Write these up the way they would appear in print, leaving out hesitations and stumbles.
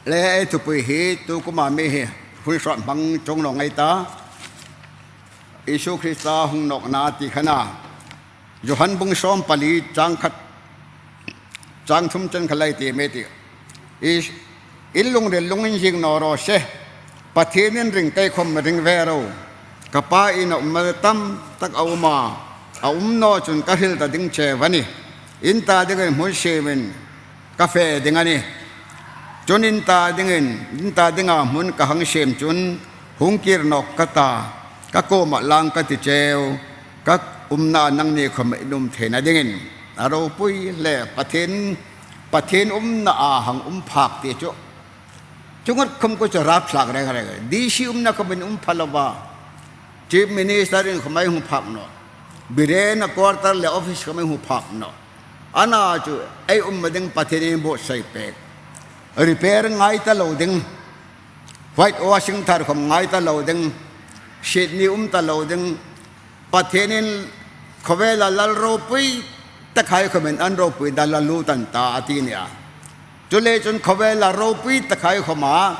Le ei thupui hi tu kuma mi hi hun hrawt hmang chung lo ngai ta. Isu Krista hung nok na ti khana. Johan bung som pali chang khat chang thum chen khalai ti me ti. Is in lung rel lung in jing no ro se. Pathian in ring te khom ring ve ro. Ka pa in a um tam tak a uma. A um no chun ka hril ta ding che vani. In ta ding in hmun simin ka fe ding ani. Chun in ta ding in in ta dinga hmun ka hang sem chun hungkir nok ka ta ka koma lang ka ti cheu ka umna nang ni khom inum thena dingin a ropui le pathin pathin umna a hang um phak ti chu chungat khom ko chu rap thlak reng reng DC umna khom in um phalawa chief minister in khomai hu phak no biren a quarter le office khomai hu phak no ana chu ei um ding pathin in bo sai pek repair ngai ta lo ding white washing thar khom ngai ta lo ding shit ni um ta lo ding pathian in khawela lal ropui takhai khomen an ropui dal lu tan ta ati nia chule chun khawela ropui takhai khoma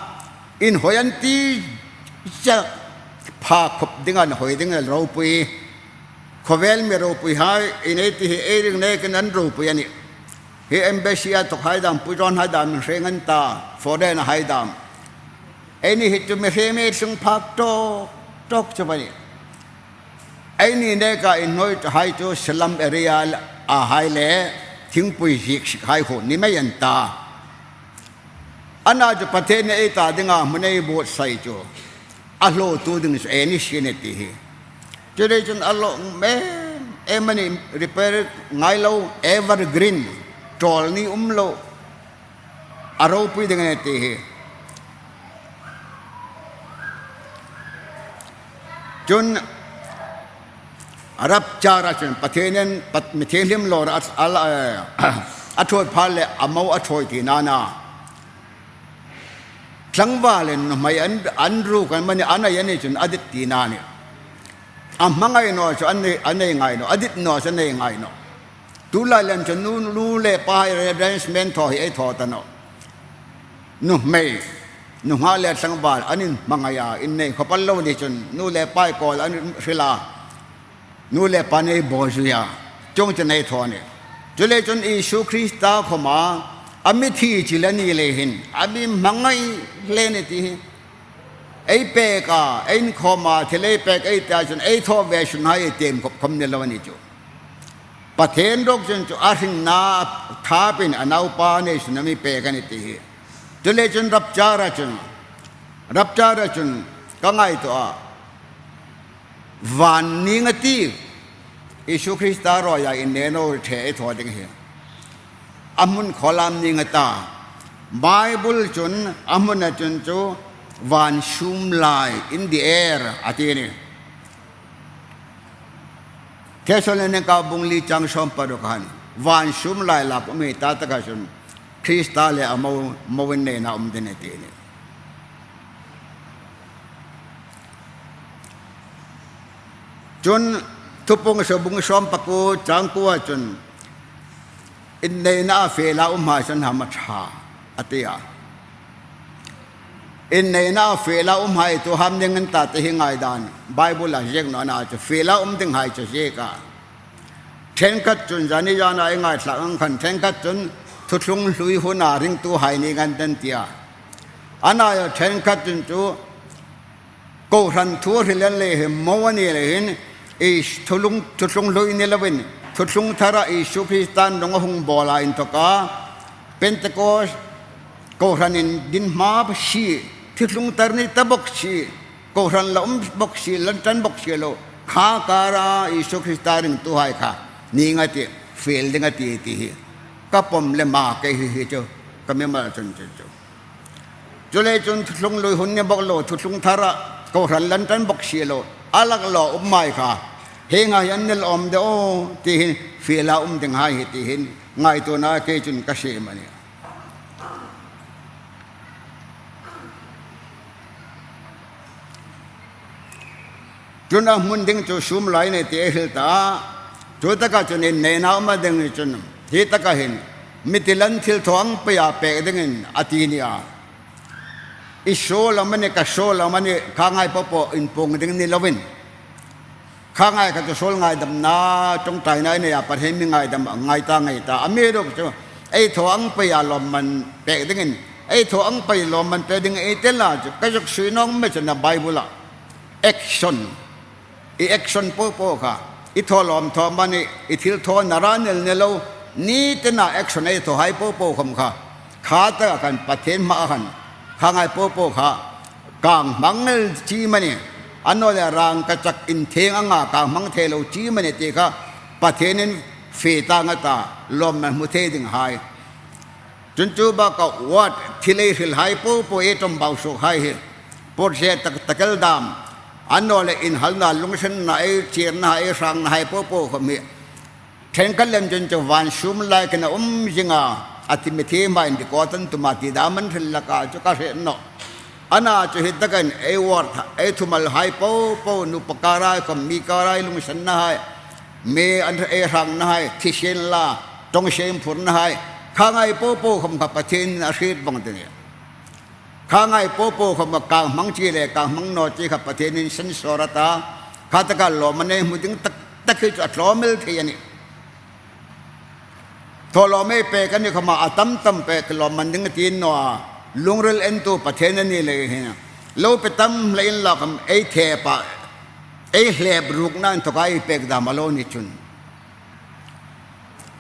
in hoyan ti cha pha khop ding an hoi ding ropui khawel mi ropui hai in ei ti hi ei ring ne kan an ropui ani hi embassy a tok hai dam pujon hai dam hreng an ta foreign hai dam ei ni hi chu mi hre me sung phak to tok chu bani ei ni ne ka in noi hai chu slum area a hai le thingpui hik hai ho ni mai an ta ana chu pathe ne ei ta dinga munei bot sai chu a hlo tu ding chu e ni shi ne ti hi chu dei chun a lo me emani repair ngai lo evergreen tol ni um lo a ropui ding ne ti hi chun arab chara chun pathianin pat mi thianghlim lor a thoi phal le amo a thoi ti na na tlangval in mai an an ru kan mani an ai ani chun adit ti na ni a hmangai no chu an nei an nei ngai no adit no chu nei ngai no tu lai lem chu nu nu le pa arrangement tho hi ai tho ta no nu mei nu nga le tlangval anin hmangaya in nei khopal lo ni chun nu le pa kol an hrila nu le pa nei bo zuya chung chu nei tho ni chule chun Isu Krista khoma ami thi chi la ni le hin ami mangai le ni ti hi ei pe ka ein khoma thil ei pek ei ta chun ei tho ve sun hai tem khop khom ni lo ni chu pathen rok chun chu a hring na tha pin anau pa nei sun ami pe ka ni ti hi chule chun rap chara chun rap chara chun ka ngai to a van ni nga ti Isu Krista ro ya in ne no the ei tho ding hi amun kholam ni nga ta Bible chun amun a chun chu van sum lai in the air ati ni Thesalonica bung li chang som paruk han van sum lai lap umi ta taka chun Krista le amo mowin ne na um din ti ni Cun thupung sobung som paku changkua cun inn nei na fe la um ha cun ham a tha atia inn nei na fe la um hai tu ham ning an ta te hi ngai dan bible a jek no na chu fe la um ding hai chu je ka then khat chun jani jana ai ngai thla ang khan then khat chun thuthlung hlui huna ring tu hai ni ngan ten tia ana yo then khat chun chu kohhran thu hrilen le hi mo ani le hin i thulung thuthlung hlui ni lovin thuthlung thara Isu Kristan nung hung bola in thoka Pentecost kohhran in din hma si thuthlung tar ni ta bok si kohhran la um bok si lan tan bok si lo kha kara Isu Krista ring tu hai kha ni nga ti fel dinga ti ti hi ka pom le ma ke hi hi chu ka me ma chun chu chu Cule cun thuthlung lui hun ni bok lo thuthlung thar ah kohhran lan tan bok si lo alak lo um mai kha he nga hi an nil om de o ti hin fela um ding hai hi ti hin ngai tu na ke cun ka se mani cun a hmun ding cu sum lai ne ti hil ta cu taka cun in nei na um ding ni cun hi taka hin mitilan thil thawng pe a pek ding in ati ni a. I show lam ani ka show lam ani kha ngai pawh pawh in pawng ding ni lovin kha ngai kha chu sol ngai dam na tawngtai na nei a Pathian mi ngai dam ngai ta ngei ta a mi deuh chu ei thaw ang pei a lawm man pek ding in ei thaw ang pei lawm man pe ding ei tel a chu ka zuk sui nong me chu na Bible ah action i action pawh pawh kha i thaw lawm thaw man i i thil thaw na ra nel ne lo ni te na action ei thaw hai pawh pawh khom kha kha ta kan Pathian hma han kha ngai pawh pawh kha kang hmang nel chi mani ano le rang ka chak in theng anga kang hmang the lo chi mani ti kha Pathian in fe ta nga ta lom man mu the ding hai chun chu ba ka wat thilei hril hai po po e tom bau sok hai hi por se tak takel dam ano le in hal na lungsen na e chir na e sang na hai po po khom hi Thenkhat lem cun cu van sum lai kana um zinga ati mithi ma in ko tan tuma ti da man thil laka chu ka hre no ana chu hit takan ei war tha ei thumal hai po po nu pakarai kom mi karai lung san na hai me an ei rang na hai thi sen la tong sem phur na hai kha ngai po po khom kha pathin a hrit bang te ne kha ngai po po khom ka mang chi le ka mang no chi kha pathin in sen sorata kha taka lo mane mu ding tak tak hi chu a tlawmel thei a ni. Thawhlawm ei pek an ni khama a tam tam pek lawm man ding tin no a lungrel entu Pathian ani le hi lo pe tam le in la kam ei the pa ei hlep ruk nan thoka ei pek da malo ni chun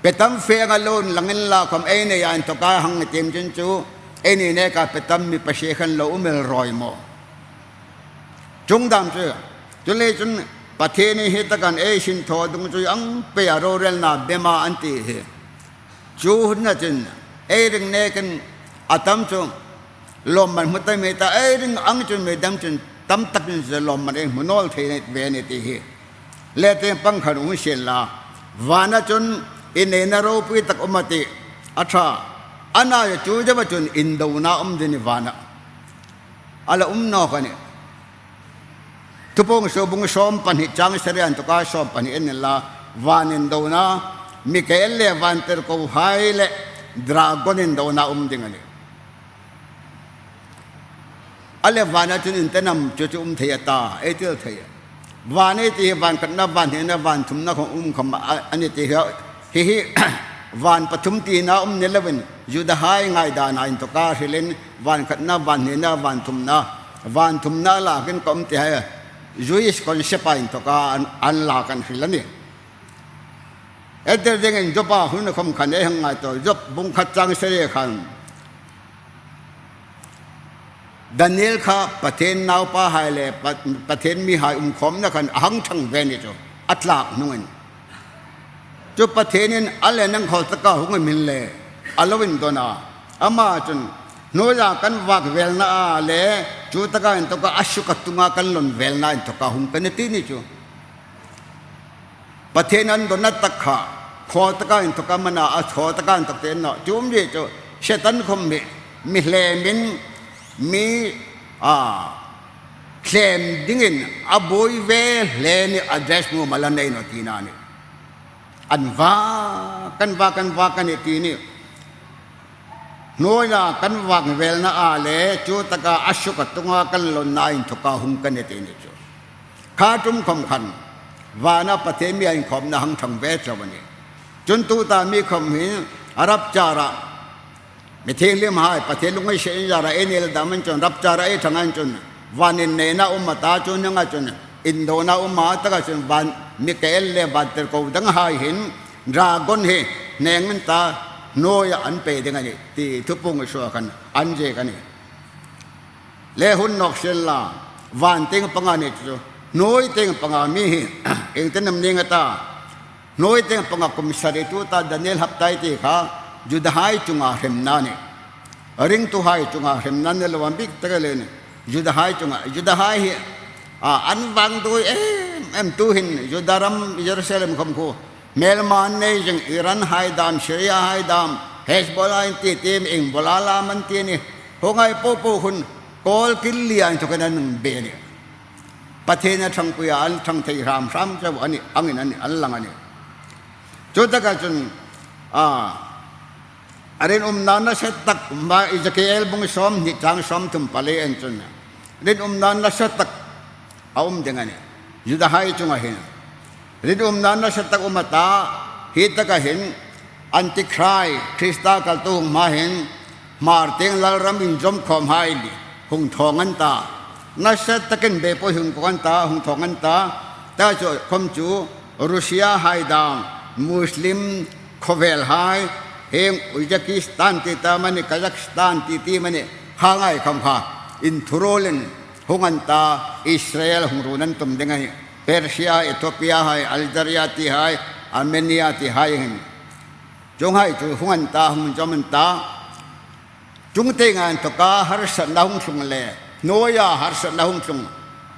pe tam fe nga lon langin la kam ei ne yan thoka hang tim chun chu ei ni ne ka pe tam mi pa she khan lo umel roi mo Cungdam cu cule cun Pathian hi takan ei sin thaw dung cu ang pe a rorelnak bema an ti hi. Cu hun na cun ei ring ne kan atam cu lawm man hmu me ta ei ring ang cun me dam cun tam tak in lawm man ei hmunol thei ne ve ne ti hi. Le te pang khan ung sel la vana cun in na ro pui tak umati atha ana cu jawa cun indo na um dini vana ala um no ka ni tupong so bung som pahnih chang serian tuka som pahnih en la van in do na Mikael le van ter ko hai le dragon in do na um ding ani ale vana chun in tenam chu chu um thei ta e til thei van e ti van khat na van he na van thum na khong um kham ani ti hi hi van pathum ti na um ne levin juda hai ngai da na in to ka hrilin van khat na van he na van thum na van thum na la kin kom ti hai Jewish concept in to ka an la kan hril ani eder ding in joba hun khom khan e hang ngai to job bung khat chang sere khan Daniel kha Pathian naupa hai le Pathian mi hai um khom na khan hang thang ve ni chu atlak nungin chu Pathian in ale nang khol taka hung min le alowin dona ama chun noya kan wak vel na a le chu taka in toka ashuka tunga kan lon vel na in toka hung kan ti ni chu Pathian an dona tak kha kho taka in toka mana a tho taka in tok te no chum ji chu setan khom mi mi hlemin mi a hlem dingin a boi ve hle ni address mu mala nei no ti na ni an va kan va kan va kan ti ni noi na kan wak vel na a le chu taka ashuka tunga kan lon na in thoka hung kan ti ni chu kha tum khom khan vana pathe mi in khom na hang thang ve chawani chun tu ta mi khom hi arab chara mi thianghlim hai Pathian lungai she in zara enel daman chon rap chara e thangan chon van in ne na umma ta chun nga chon indo na umma ta ka chon van Mikael le van ter ko dang hai hin dragon hi neng ta noya an pe ding ani ti thupung so kan an je kan le hun nok sel la van ting panga ni chu noi ting panga mi hi eng te nam ning ta Noi te panga kum sari tu ta Daniel haptai ti kha Judahai chunga hremna ni ring tu hai chunga hremna ne lawan bik taka le ni Judahai chunga Judahai hi a an wang dui em em tu hin Judaram Jerusalem khom khu melman nei jing Iran hai dam Syria hai dam Hezbollah in ti tim ing bolala man ti ni hongai po po hun kol kil lian to kan be ni Pathian a ṭhangpui ah an ṭhang thei hramhram cu an angin an an lang ani. Cu takah cun A rinawmna nasa tak ma Ezekiel bung 20 chang 34 en chun rinawmna nasa tak a um ding ani. Judah hai chunga hin rinawmna nasa tak umata hi taka hin Antichrist Krista kaltu hung ma hin hmar teng lalram in zom khom hai hung thong an ta nasa takin be po hung ko an ta hung thong an ta ta chu khom chu Russia hai dang Muslim khawvel hai heng Uzbekistan ti ta mani Kazakhstan ti ti mani kha ngai kham kha in thurolin hung an ta Israel hung run an tum ding ani Persia Ethiopia hai Algeria ti hai Armenia ti hai hin chung hai chu hung an ta hung jom an ta chung te ngan to ka harsat na hung thlung le noya harsat na hung thlung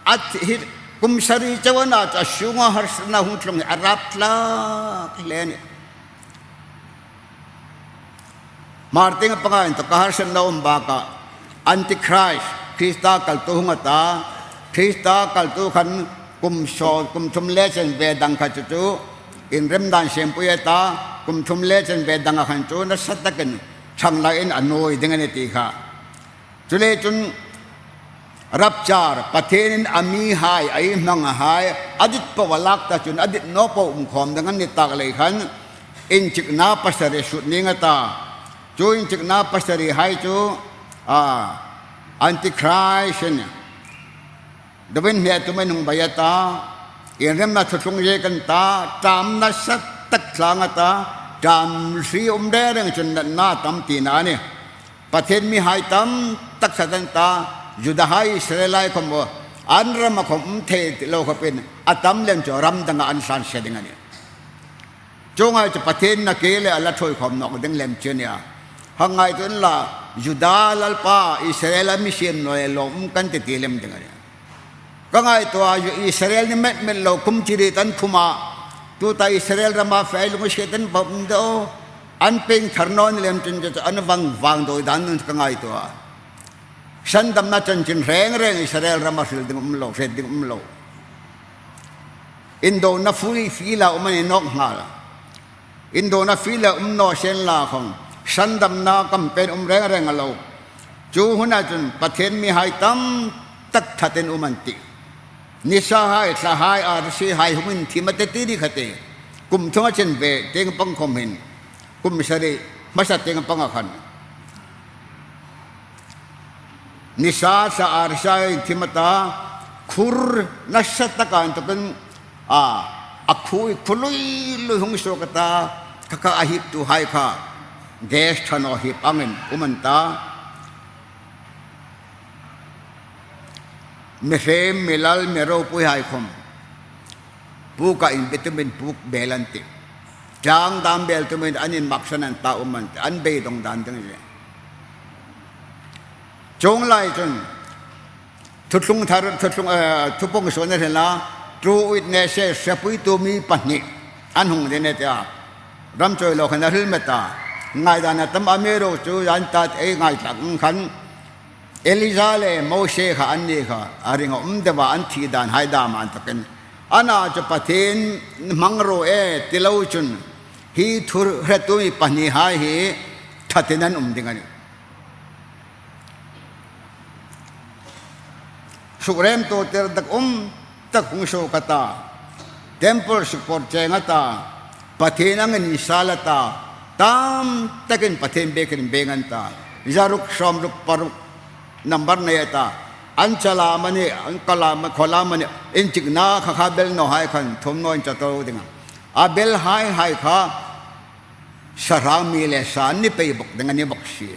at hi kum sari chawana cha sunga harsat na hung thlung arap tlak le ni marting panga in to ka harsat na um ba ka antichrist krista kal tu hunga ta krista kal tu khan kum so kum thum le chen ve dang kha chu chu in rem dan sem pui ta kum thum le chen ve dang khan chu na sat takin chang la in anoi ding ani ti kha chule chun rapchar pathen in ami hai ai mang hai adit pawalak ta chun adit no po um khom dang ni tak lei khan in chik na pasare sut ni nga ta chu in chik na pasare hai chu a antichrist ni Dawin hne tu mai nung bai ta in rem na thuthlung ye kan ta tam na sat tak tlang ata tam hri um de reng chun na tam ti na ni Pathian mi hai tam tak satan ta Juda hai Israel lai khom bo an ram khom um the lo khopin atam lem cho ram danga an san se ding ani chungai chu Pathian na ke le ala thoi khom nok ding lem chu nia hangai chun la Juda lalpa Israel mi siam noi lom kan ti ti lem ding ani ka ngai to a Israel ni met met lo kum chiri tan khuma tu ta Israel rama fai lung she tan bom do an ping tharnon lem chun chu an wang wang doi dan nun ka ngai to a san dam na chan chin reng reng Israel rama hril ding um lo hret ding um lo Indo na fui fila um an nok hngal. Indo na fila um no sen la khong. Sandam na kampen um reng reng alo. Chu huna chun Pathian mi hai tam tak thaten um an ti. Nisa hai thla hai arsi hai humin thima te ti ni khate. Kum thunga chen ve teng pang khom hin. Kum sari masa teng pang khan. Nisa sa arsai thimata khur nasa takan takan a akhui khului lui hung so kata khaka ahip tu hai kha gas thano hip angin umanta mi hrem mi lal mi ropui hai khom puka in bitumin puk belanti tlang dam bel tumin anin maksan an ta uman an bei dong dan ding le Chung lai cun thuthlung thar thuthlung thupung suan a la true witness siapui tu mi pahnih an hung de ne tia ram choi lo khan a hril meta ngai dan a tam amero chu yan ta ei ngai tlak khan Eliza le Mose kha an ni kha a ring um dewa an thi dan hai da man takin ana chu pathin mangro e tilo chun hi thur hretu mi pahnih hai hi thatin an um ding ani Sukrem to ter dak um tak hung so kata temple support chenga ta pathen ang ni salata tam takin pathen bekin bengan ta zaruk som ruk paruk number nei ta an chala mani an kala ma khola mani in chikna kha kha bel no hai khan thom no in chato dinga a bel hai hai kha sarang mi le sa ni pe bok ding ani bok si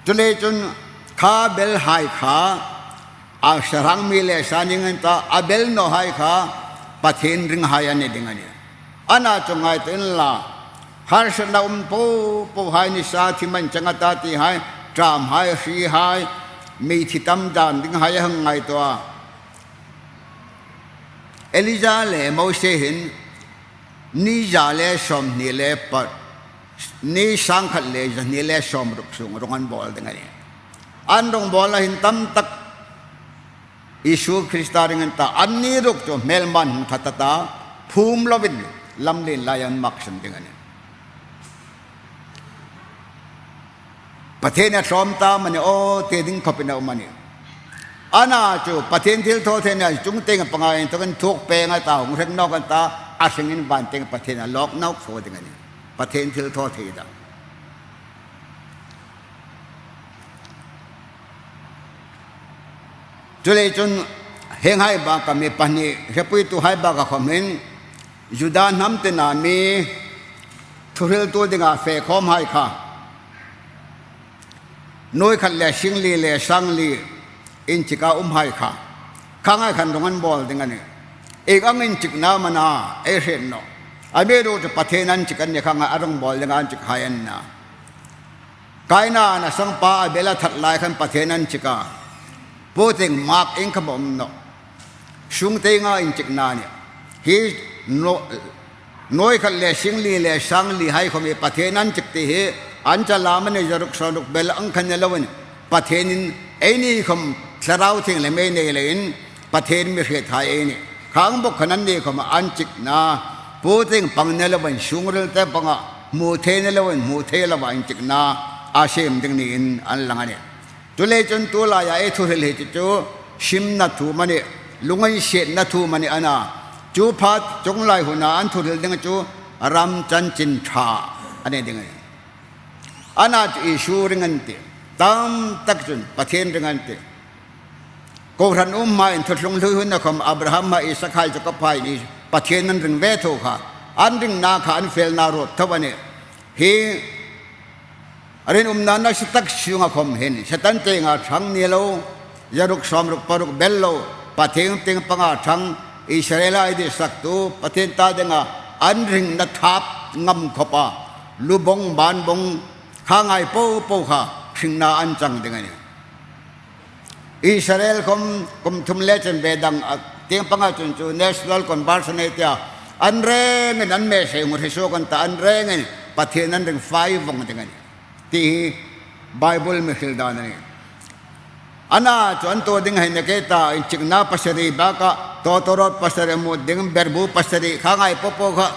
chule chun kha bel hai kha a sarang mi le sa ni ngan ta a bel no hai kha pathin ring hai ani ding ani ana chungai ten la har sa na um po po hai ni sa thi man changa ta ti hai tram hai hri hai mi thi tam dan ding hai hang ngai to a Elijah le Moses hin ni za le som ni le pa ni sang khat le za ni le som ruk sung rong an bol ding ani an rong bol na hin tam tak Isu Krista ring an ta an ni ruk chu mel man hung thata ta phum lovin lam lin lai an mak san ding ani. Pathian a tlawm ta mani aw te ding khawp in a um ani. Ana chu Pathian thil thaw the na chung teng panga in tokin thuk peng a ta hung hreng nok an ta a hring in van teng Pathian a lok nok tho ding ani. Pathian thil thaw thei da. Chulei cun heng hai ba ka mi pahnih hrepui tu hai ba ka khom hin Judah hnam te na mi thuhriltu dingah fe khawm hai kha Nawi khat le singli le sangli in chika um hai kha kha ngai khan rong an bawl ding ani ek ang in chik na mana ei hren no ame ro chu pathen an chik an ni kha nga arong bawl ding an chik hai an na kaina na sangpa abela that lai khan pathen an chika pu ting mak ing kha bom no sung te nga in chik na ni hi no Nawi khat le singli le sangli hai khom i Pathian an cik ti hi an calam an i zaruk sonuk bel ang khan lo in Pathian in ei ni khom thlarau thing le mei nei le in Pathian mi hriat hai ei ni khang bok khan an ni khom an cik na pu ting pang ne lo in sungril te panga mu the ne lo in mu the lo in cik na a sem ding ni in an lang ani tule chun tu la ya e thu hril hi chu sim na thu mani lungai set na thu mani ana Cu phat cunglai hun ah an thuril ding cu ram chanchin ṭha an ei ding a Ana cu Isu ring an ti. Tam tak cun Pathian ring an ti. Kawhran um ma in thuthlung hlui hun na khom Abraham ma Isak hai Jacob hai ni Pathian an ring ve tho kha an ring na kha an fel na ruat tho ani hi Rin umna na si tak siung a khom hin satan te nga thang ni lo yaruk som ruk paruk bel lo pathing ting panga thang Israel ai di sak tu pathin ta denga an ring na thap ngam khopa lubong ban bong kha ngai po po kha thing na an chang ding ani Israel kum kum thum le chen ve dang tiang panga chun chu national conversion tia an reng in an me se ngur hisu kan ta an reng in pathian an ring fai vong ding ani ti hi bible mi hril dan ani ana chu an to ding hai ne ke ta in chikna pasari ba ka to torot pasari mu ding berbu pasari kha ngai po po kha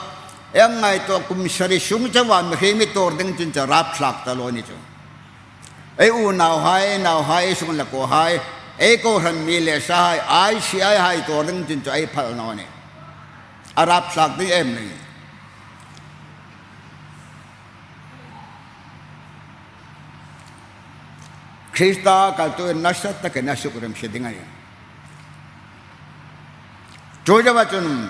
em ngai to kum sari sung chawa mi hri mi tor ding chin cha rap thlak ta lo ni chu Ei unau hai, nau hai, sung le ko hai, ei ko hran mi le sa hai, ai si ai hai to ding chin chu ei phal no ni. Arab sak ding em ni. Krista kal tu nasa tak na suk rem se ding ai. Chu jawa chun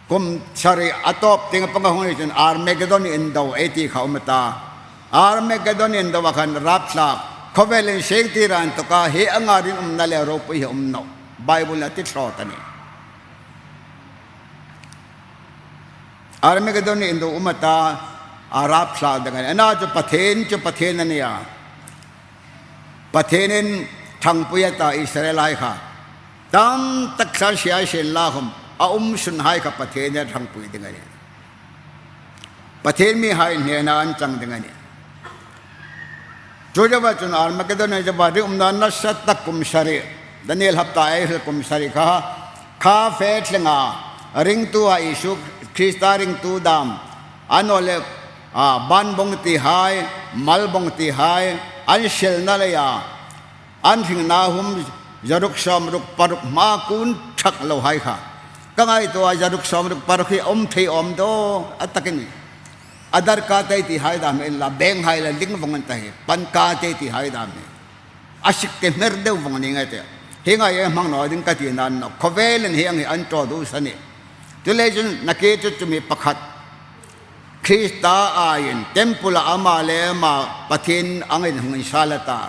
Kum sarih a tawp ting panga hung cun Armageddon in do ei ti kha um ta. Armageddon in do ah khan rapthlak khawvel in seng ti ran tuka hi anga rin um na le ropui hi um no. Bible a ti thlo ta ni. Armageddon in do um ta a rapthlak dang ana chu pathen chu pathen ania. Pathen in thangpui ata Israel ai kha Tam tak thlan siai sen la hum a um sun hai kha Pathian he thangpui ding ani. Pathian mi hai hnena an chang ding ani. Cu jawa cun Armageddon in jawa ri umna na sat kum sari Daniel hapta ei hil kum sari kha kha fe thlenga ringtu a Isu Krista ringtu dam ano le ban bong ti hai mal bong ti hai an sel na le ya An hring na hum zaruk sawm ruk paruk hma kun ṭhak lo hai kha. Ka ngai to a zaruk sawm ruk paruk hi om thei om do a takin adar ka te ti hai da me la beng hai la ling vong an ta hi pan ka te ti hai da me asik te mer deuh vong ni ngai te hi ngai e mang no ding ka ti nan no khovel in hi ang hi an to du sani tu le chun na ke chu chumi pakhat Krista aiin temple ah amah le amah Pathian angin hung in sal ata.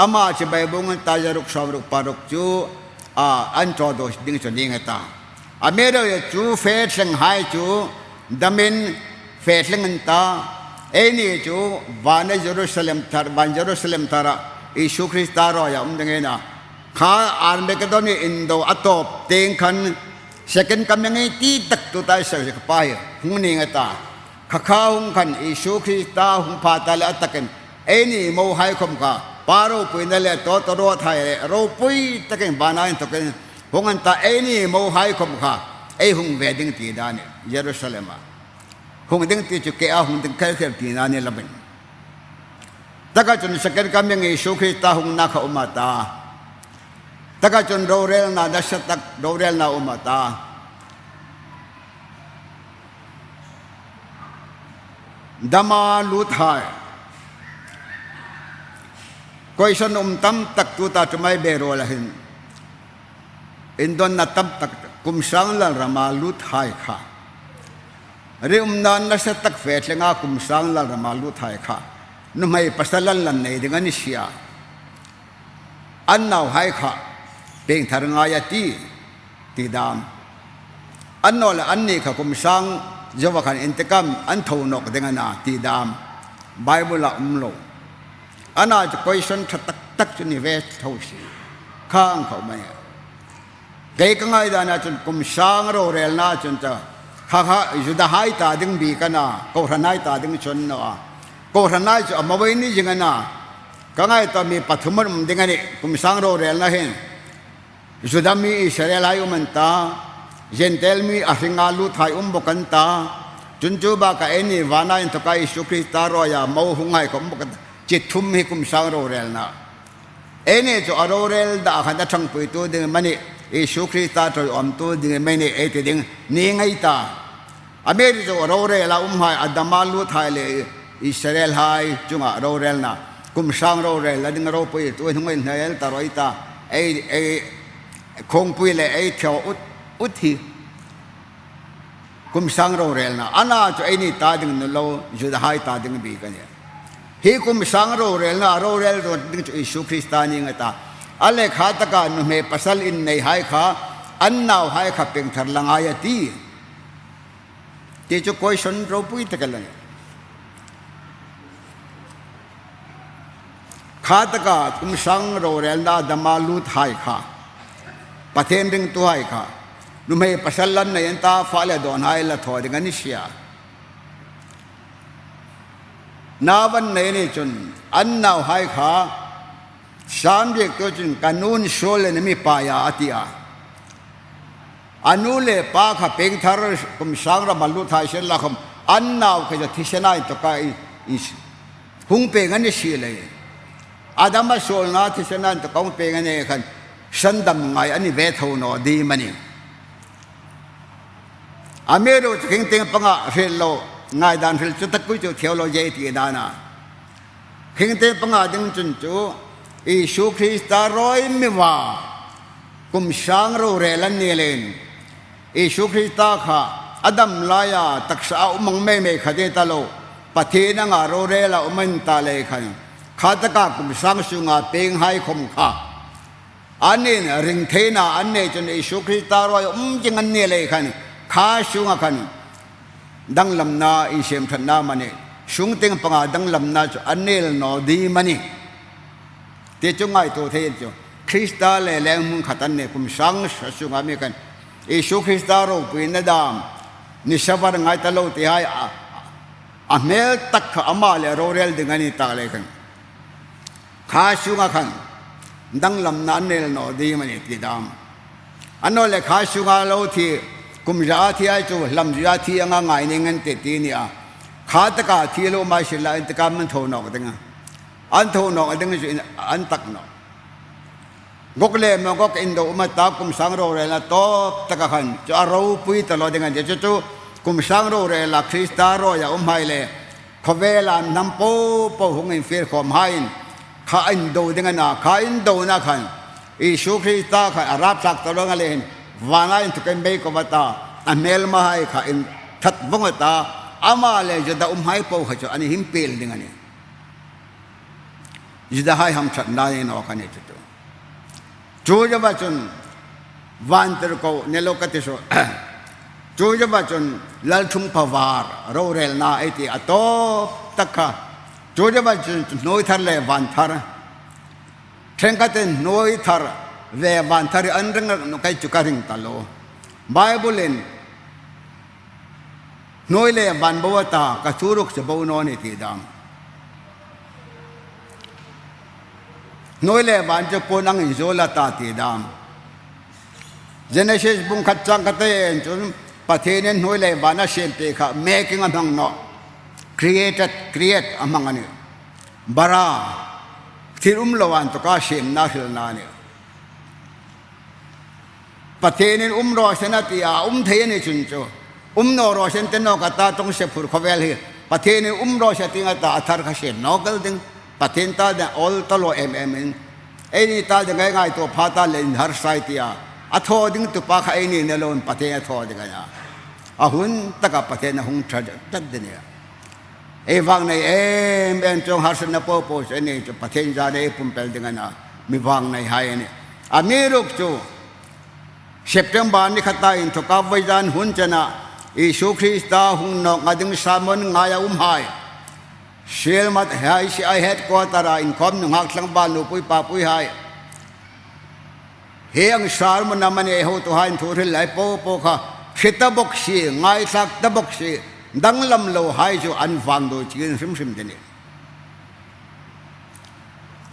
Amah chibai bung in ta zaruk sawmruk paruk cu an caw do ding cu ning ata. A me deuh cu fe thleng hai cu damin fe thleng in ta ei ni cu van Jerusalem thar van Jerusalem thar ah Isu Krista ro ya um ding ina kha Armageddon in do atop teng khan Second coming i ti tak tu tai sa ka pa hi hung ni nga ta khakha hung khan Isu Krista hung pha ta le atakin ei ni mo hai khom kha pa ro pui na le to to ro thai le ro pui takin bana in tokin hung an ta ei ni mo hai khom kha ei hung ve ding ti da ni Jerusalem a hung ding ti chu ke a hung ding khel khel ti na ni labin. Taka cun second coming Jesuh Khrih ta hungnak kha um ta. Taka cun rorelnak nasa tak rorelnak um ta. Dama lut hai. Koisan um tam tak tu ta tumai be rol hin. Indon na tam tak kum sang lal rama lut hai kha. Ri um nan nasa tak fe tlenga kum sang lal rama lut hai kha. Nu hmei pasalan lan nei ding ani sia. An nau hai kha peng thar ngai ati ti dam. An no le an ni kha kum sang Jehovah khan intikam an tho nok ding ana ti dam. Bible ah um lo. Ana chu question tha tak tak chu ni ve tho si. Kha ang kho mai. Kei ka ngai dan ah cun kum sang ro rel na cun ta kha kha Judah hai ta ding bi kana ko hran hai ta ding chun no a ko hran hai chu amawai ni jing ana ka ngai ta mi pathum um ding ani kum sang ro rel na hin Judah mi Israel ai um an ta Gentile mi a hringa lu thai um bokan ta chun chu ba ka eni vana in thoka Isu Krista roya mo hungai kom bokan chi thum hi kum sang ro rel na ene chu a rorel da khan a thang pui tu ding mani Isu Krista toi om tu ding mani e ti ding ni ngai ta Ameri chu rorel a um hai Adama lu thai le Israel hai chunga rorel na kum sang rorel la ding ro pui tu hnung in hel ta roi ta ei ei khong pui le ei thyo ut ut hi kum sang rorel na ana chu ei ni ta ding nu lo juda hai ta ding bi ka ni hi kum sang rorel na rorel ro ding chu Isu Krista ni nga ta ale kha taka nu me pasal in nei hai kha an nau hai kha peng thar langai ati Ti chu question ropui tak la ni. Kha taka kum sang rorel na dama lut hai kha. Pathen ring tu hai kha. Nu mei pasal lan nei ta fa le don hai la tho ding ani sia. Na van nei ni chun an nau hai kha sam jek to chun kanun shol le mi pa ya atia. A nu le pa kha pengthar kum sang ram an lut thai sen la khom an nau kha ja thisen ai to ka i hung pe ngan ni si le Adam a sol na thisen an to kong pe ngan ne khan san dam ngai ani ve tho no di mani amero king ting panga hrel lo ngai dan hrel chu tak ku chu thiau lo je ti dana king te panga ding chun chu Isu Krista roi mi wa Kum sang rorel an ni len. Isu Krista kha a dam laia taksa a umang mei mei kha te ta lo. Pathian anga rorel a uman ta le khan. Kha taka kum sang sunga peng hai khom kha. Anin ring theina an nei chun Isu Krista roi um jing an ni le khan. Kha sunga khan danglam na in siam that na mani. Sung ting panga danglam na chu anel no di mani. Te chu ngai to thei chu Krista le leng mun khatan ne kum sang sunga mi kan Isu Krista ro pui na dam ni sabar ngai ta lo ti hai a hmel tak kha ama le rorel ding ani ta le kan kha sunga khan dang lam na nel no di mani ti dam ano le kha sunga lo thi kum za thi ai chu lam za thi anga ngai ni ngan te ti ni a kha ta ka thi lo mai sila in ta kam man tho nok dinga An tho nok ding chu an tak nok. Gok le ma gok in do uma ta kum sang ro re la top taka khan chu a ro pui ta lo ding an chu chu kum sang ro re la Krista ro ya um hai le khawela nam po po hung in fir khom hain kha in do ding ana kha in do na khan Isu Krista kha arap sak ta lo nga le wana in thuken bei ko ta a mel ma hai kha in that vong ta ama le juda um hai po kha chu ani him pel ding ani Judahai ham that na in awk ani chu chu jaba chun van ter ko nelo ka ti so chu jaba chun lal thum pawar rorel na ai ti atop takha chu jaba chun noi thar le van thar thenka ten noi thar ve van thar an ring no kai chu ka ring talo Bible in Noi le van bo ta ka churuk che bo no ni ti dam. Noi le van che pon ang in zola ta ti dam. Genesis bung khat chang ka te en chun Pathian in noi le van a siam te kha making a hmang no. Created create a hmang ani. Bara thil um lo an tuka semna hril na ni. Pathian in um ro sen a ti a um thei ani chun chu um no ro sen te no ka ta tong se phur khovel hi Pathian in um ro se tinga ta athar kha se no kal ding Pathian ta de ol ta lo em em in ei ni ta de ngai ngai to pha ta len har sai tia a tho ding tu pa kha ei ni ne lon Pathian a tho ding a a hun taka Pathian a hung tha tat de ne ei wang nei em em chong har sen na po po se ni chu Pathian za ne pum pel ding ana mi wang nei hai ani a mi ruk chu September ni khata in thoka vaizan hun chana Isu Krista hung nok ngading samon ngaya um hai Selmat hai si ai headquarter a inkhawm nu ngak tlangval nu pui pa pui hai he ang sar mo naman e ho to hain thu ril lai po po kha khita bok si ngai thlak ta bok si danglam lo hai chu an vang do chin hrim hrim te ni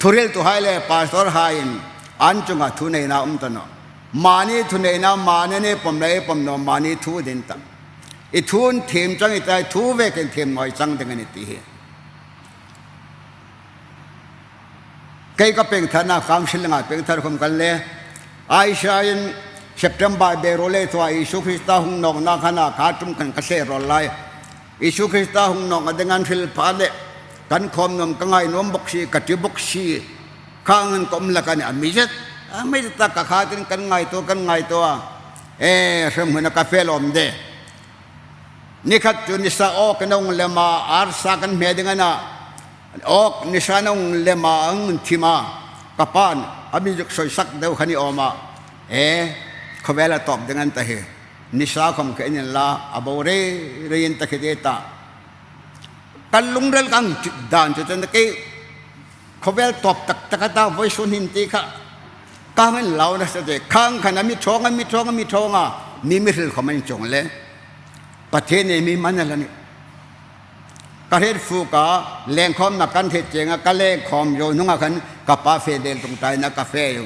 thuril tu hai le pastor hai in an chunga thu nei na um ta no mani thu nei na mani ne pom lai pom no mani thu din ta i thun them chang i tai thu ve ken them ngoi chang ding ani ti hi kei ka peng thar na kam sil nga peng thar khom kan le Aisha in September be ro le thwa Isu Krista hung nok na khana kha tum kan ka se ro lai Isu Krista hung nok adengan thil pha le kan khom nom ka ngai nom bok si ka ti bok si khang kom la kan ami zet ami ta ka kha tin kan ngai to kan ngai to a e hrem hun ka fel om de nikhat chu nisa ok nong lema ar sa kan me ding ana ok nisa nong lema ang thima kapan ami juk soi sak deuh khani oma e khowela top ding an ta he nisa khom ke in la abo re re in ta khide ta kan lungrel kang dan chu chen ke khowel top tak tak ta voi sun hin ti kha ka men lau na sa de khang khan ami thong ami thong ami thong a mi mi hril khoman chong le pathe ne mi man la ni ka het fu ka leng khom na kan the chenga ka leng khom yo nunga khan ka pa fe del tung tai na ka fe yo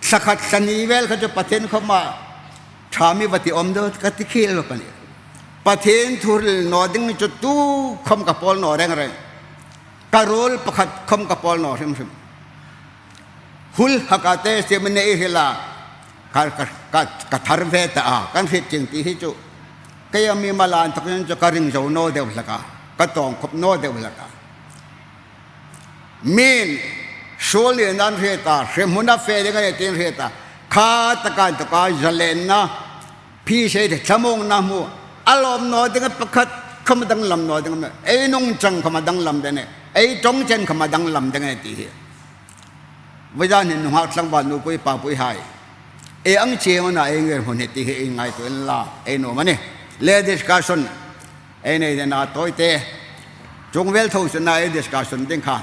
sakhat sani vel kha chu pathen khoma thami vati om do ka ti khil lo pani pathen thuril no ding chu tu khom ka pol no reng reng ka rol pakhat khom ka pol no hrim hrim hul hakate se mane i hila ka ka ka thar ve ta a kan hrit ching ti hi chu kaya mi malan takin chu ka ring zo no deuh laka ka tong khop no deuh laka min shol in an hre ta hremhuna fe de ngai tin hre ta kha takan to ka zalen na phi se de thamong na mu alom no ding pakhat kham dang lam no ding ei nung chang khama dang lam de ne ei tong chen khama dang lam de ngai ti hi Vaidan hin nungak tlangval nu pui pa pui hai e ang che na e nger hun ti he ngai to la e no mani le discussion e nei na toy te chung vel tho na e discussion ding kha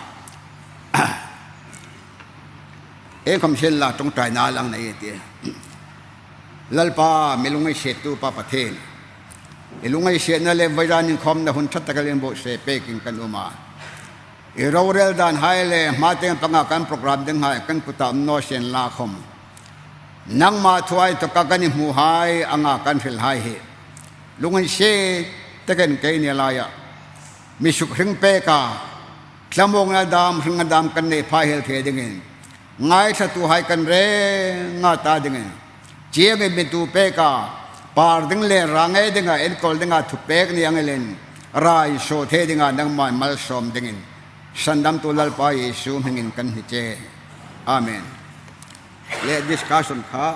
e khom sel la tong tai na lang nei ti lalpa milungai se tu pa pathen ilungai se na le vaidan in khom na hun that takalin bo se peking kan uma I rorel dan hai le hmateng panga kan program ding hai kan kuta no sen la khom nangma thuai to ka kan hmu hai anga kan hril hai hi lungin se teken ke ni laya mi suk hring pe ka tlamong na dam hring na dam kan nei pha hel the dingin ngai tha tu hai kan re nga ta dingin chiang mi tu pe ka par ding le range dinga enkol dinga thu pek ni angelen rai so the dinga nangma mal som dingin sandam tu lalpa Yesu hmingin kan hi che amen le discussion kha.